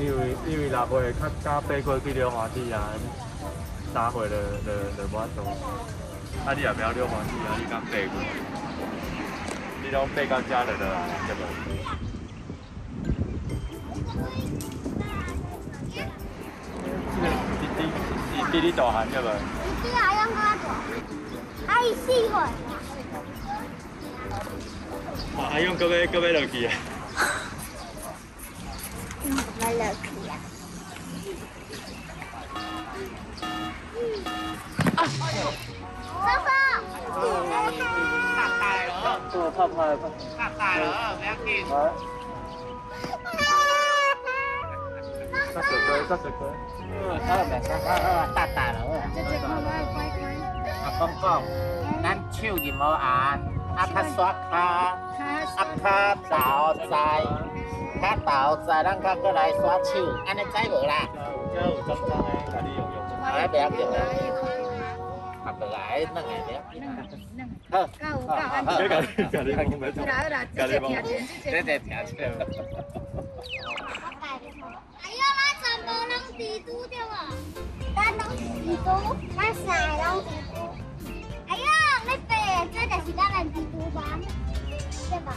因為6歲較早爬過去溜滑梯啊，3歲就無法度。啊，你也袂曉溜滑梯啊？你敢爬過？你攏爬到遮就落來，對無？這個弟弟是比你大漢對無？比阿勇閣較大，啊伊4歲。哇，阿勇閣欲落去啊！欲落去啊！叔叔。大了。哦，拍拍拍。大大了，不要緊。杀小龟，杀小龟。好，好，好，大大了。啊，講講，咱手入無按，啊，較煞跤，啊，較豆在，較豆在，咱較閣來煞手，按呢知無啦？有，這有髒髒的，共你用用。啊，不要緊啦。啊，落來兩个不要緊。好，夠夠，好，共你講，好啦好啦，這個聽者，這個聽者。哎呀，咱全部攏蜘蛛對無？咱攏蜘蛛，咱三个攏蜘蛛。哎呀，你爬的這就是咱的蜘蛛房，對吧？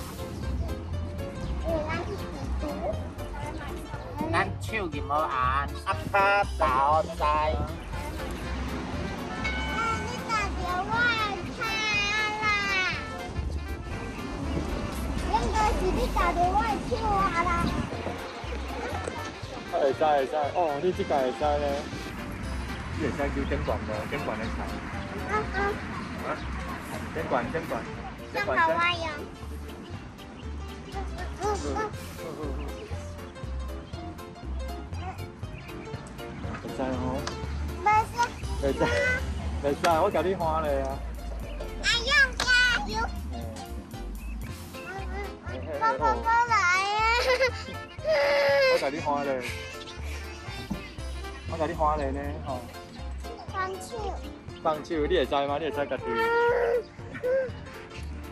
因為咱是蜘蛛。咱手入無按，啊，跤豆在。你打著我的跤啦！應該是你打著我的手啊啦！會使會使，哦，你這屆會使咧，你會使叫頂懸無？頂懸的菜。啊啊！啊？頂懸頂懸。頂懸我用。會使吼？袂使。袂使，袂使，我共你換咧啊。阿勇加油！爸爸過來啊！我共你換咧，我共你換咧呢，吼。放手。放手，你會知嗎？你會使家己。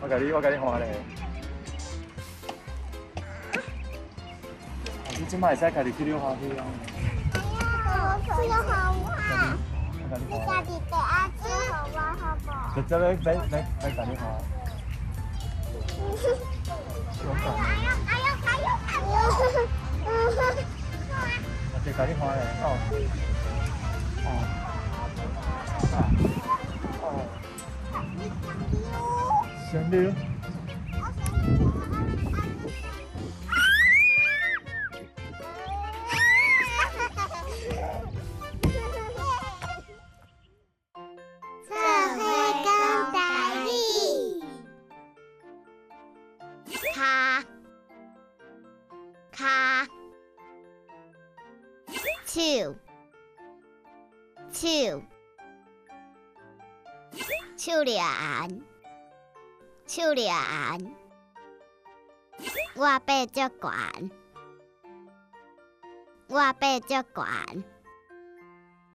我共你換咧。你這擺會使家己去溜滑梯啊？哎呀，這個好玩。你家己帶阿煮予我好無？直接欲共你換。哎呦哎呦哎呦哎呦！我直共你換咧，哦。哦。哦。先溜。做伙講台語，跤跤手手手鏈手鏈，我爬足懸，我爬足懸。